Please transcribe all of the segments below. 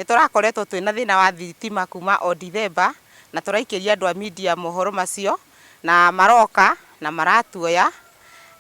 Nĩ tũrakoretwo twĩna thĩna wa thitima kuma o Dithemba, na tũraikĩria andũ a media mohoro macio, na maroka na maratuoya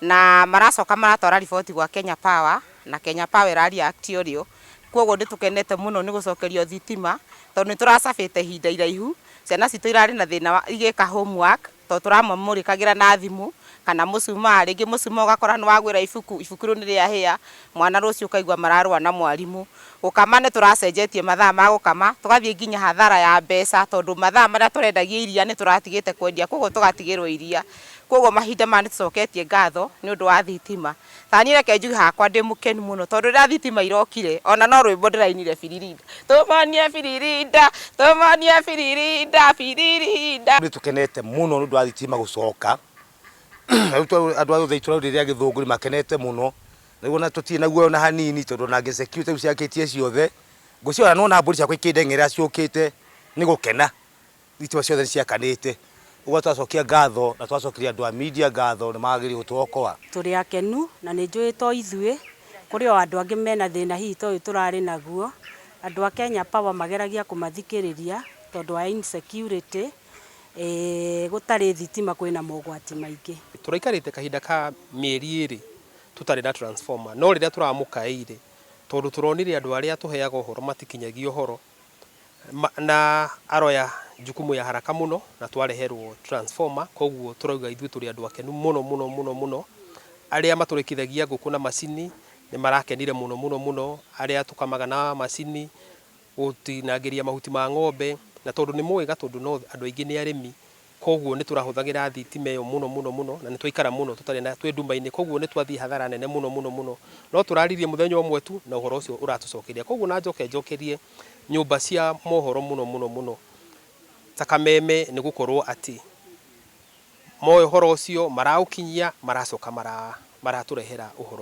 na maracoka maratwara riboti gwa Kenya Power, na Kenya Power ĩra react ũrĩo. Kwoguo nĩ tũkenete mũno nĩ gũcokerio thitima, tondũ nĩ tũracabĩte ihinda iraihu, ciana citũ irarĩ na thĩna wa igĩka homework, tondũ tũramamũrĩkagĩra na thimũ kana mũcumaa, rĩngĩ mũcumaa ũgakora nĩ wagwĩra ibuku, ibuku rĩu nĩ rĩahĩa, mwana rũciũ ũkaigua mararũa na mwarimũ. Gũkama nĩ tũracenjetie mathaa ma gũkama, tũgathiĩ nginya hathara ya mbeca, tondũ mathaa marĩa tũrendagia iria nĩ tũratigĩte kwendia, kwoguo tũgatigĩrwo iria. Kwoguo mahinda maya nĩ tũcoketie ngatho nĩ ũndũ wa thitima. Ta niĩ reke njuge hakwa ndĩ mũkenu mũno, tondũ rĩrĩa thitima irokire, ona no rwĩmbo ndĩrainire biririnda, tũmonie biririnda, tũmonie biririnda, biririnda. Nĩ tũkenete mũno nĩ ũndũ wa thitima gũcoka. Rĩu andũ a gũthĩi tũraurĩria gĩthũngũri makenete mũno. Rĩu ona tũtirĩ na guoya ona hanini tondũ ona insecurity rĩu ciakĩtie ciothe. Ngũciona nĩwona mbũri ciakwa ikĩndeng'erera ciũkĩte nĩ gũkena. Thitima ciothe nĩ ciakanĩte. Ũguo twacokia ngatho na twacokeria andũ a media ngatho nĩ magĩrĩire gũtũokoa. Tũrĩ akenu na nĩ njũĩ to ithuĩ, kũrĩ o andũ angĩ mena thĩna hihi ta ũyũ tũrarĩ naguo. Andũ a Kenya Power mageragia kũmathikĩrĩria tondũ wa insecurity, gũtarĩ thitima kwĩna mogwati maingĩ. Tũraikarĩte kahinda ka mĩeri 2 tũtarĩ na transformer, no rĩrĩa tũramũkaĩire tondũ tũronire andũ arĩa tũheaga ũhoro matikinyagia ũhoro, na aroya jukumu ya haraka mũno na twareherwo transformer, koguo tũrauga ithuĩ tũrĩ andũ akenu mũno mũno mũno mũno. Arĩa matũrekithagia ngũkũ na macini nĩ marakenire mũno mũno mũno, arĩa tũkamaga na macini gũtinangĩria mahuti ma ng'ombe, na tondũ nĩ mũĩ Gatũndũ North andũ aingĩ nĩ arĩmi, koguo nĩ tũrahũthagĩra thitima ĩyo mũno mũno mũno, na nĩ twaikara mũno tũtarĩ na twĩ nduma-inĩ, koguo nĩ twathiĩ hathara nene mũno mũno mũno. No tũraririe mũthenya ũmwe tu na ũhoro ũcio ũratũcokeria. Koguo na njoke njokerie nyũmba cia mohoro mũno mũno mũno ta Kameme nĩ gũkorwo atĩ moĩ ũhoro ũcio maraũkinyia maracoka maratũrehera ũhoro.